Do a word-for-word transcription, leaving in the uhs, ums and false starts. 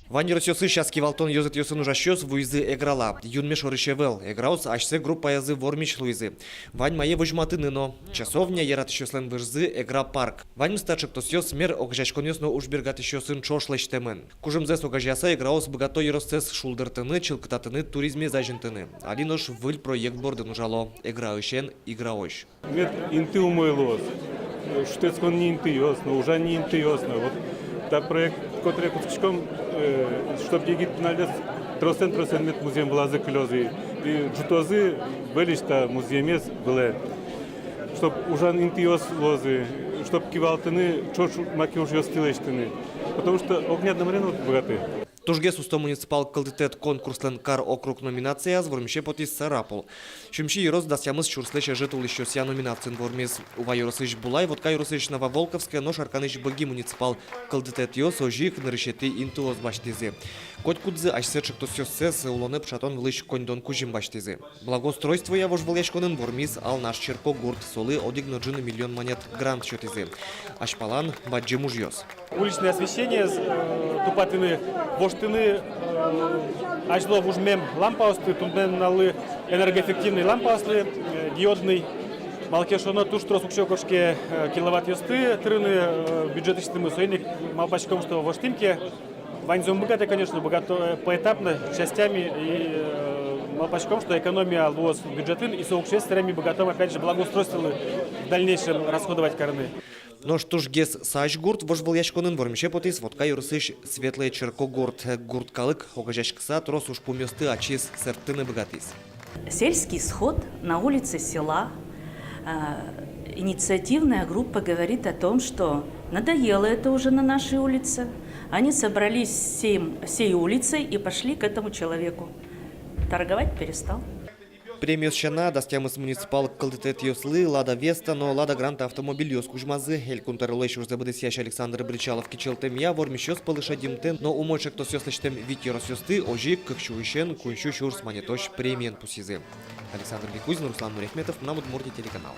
Вань ёросъёсысь ас кивалтон ёзэтъёсын ужасьёс вуизы Эграла. Юнме шорысь ӧвӧл, Эграос асьсэ группаязы вормись луизы. Вань мае возьматыны но. Часовня, яратӥсьёслэн выжзы, Эгра парк. Ваньмыз та ӵектосъёс мер огазеяськонъёс но ужбергатӥсьёсын ӵош лэсьтэмын. Кужымзэс огазеяса, Эграос быгато ёроссэс шулдыртыны, чылкытатыны, туризмез азинтыны. Али нош выль проект бордын ужало: Эграысен Играозь. Мед инты умой луоз. Шутэтскон ни интыос но, ужан ни интыос но. Вот та проект, котре кутскиськом, э, чтоб егит пиналъёс тросэн-тросэн мед музъем вылазы кылёзы. И ӝутозы выльысь та музъемез вылэ. Чтоб ужан интыос луозы, чтоб кивалтыны, ӵош маке ужъёсты лэсьтыны. Потому что огнад номырен вот быгаты. Тужгес усто муниципал кылдытэт конкурслэн «Кар округ» номинацияз вормисе потӥз Сарапул. Сюмси ёрос дас тямыс сюрслэсь ӧжыт улӥсьёсъя номинациын вормиз. Ува ёросысь Булай, Вотка ёросысь Нововолковское но Шарканысь Быги муниципал кылдытэтъёс озьы ик нырысетӥ интыос басьтӥзы. Котькудзы асьсэ ӵектосъёссэс улонэ пыӵатон вылысь коньдон кузьым басьтӥзы. Благоустройствоя вожвылъяськонын вормиз Алнаш черкогурт, солы одӥг но ӝыны миллион манет грант сётӥзы. Азьпалан бадӟым ужъёс. Уличное освещение, э, тупатыны, воштыны, э, азьло вужмем лампаосты, туннэ нуналлы энергоэффективный лампаослы, э, диодный. Малы ке шуоно, туж трос уксё кошке, э, киловаттъёсты тырыны, э, бюджетысьтымы. Соин ик малпаськом, что воштӥм ке, ваньзэ ум быгатэ, конечно, быгато, э, поэтапно, частями, и, э, малпаськом, что экономия луоз бюджетын, и со уксёез собере ми быгатом, опять же, благоустройстволы в дальнейшем расходовать карыны. Нош тужгес сазь гурт вожвылъяськонын вормисе потӥз Вотка ёросысь Светлое черкогурт. Гурт калык огазеяськыса трос ужпумъёсты ачиз сэрттыны быгатӥз. Сельский сход на улице села. Э, инициативная группа говорит о том, что надоело это уже на нашей улице. Они собрались всем, всей улицей и пошли к этому человеку. Торговать перестал. Премиос сяна, дас тямыс муниципал кылдытэтъёслы Лада Веста но Лада Гранта автомобильёс кузьмазы. Элькун тӧролэсь ужзэ быдэсъясь Александр Бречалов кичӧлтэмъя, вормисьёс пӧлы шедемтэ но умой ӵектосъёс лэсьтэм вить ёросъёсты озьы ик кык сю ысен куинь сю сюрс манетозь премиен пусйизы. Александр Бекузин, Руслан Нуряхметов, «Мынам Удмуртие» телеканал.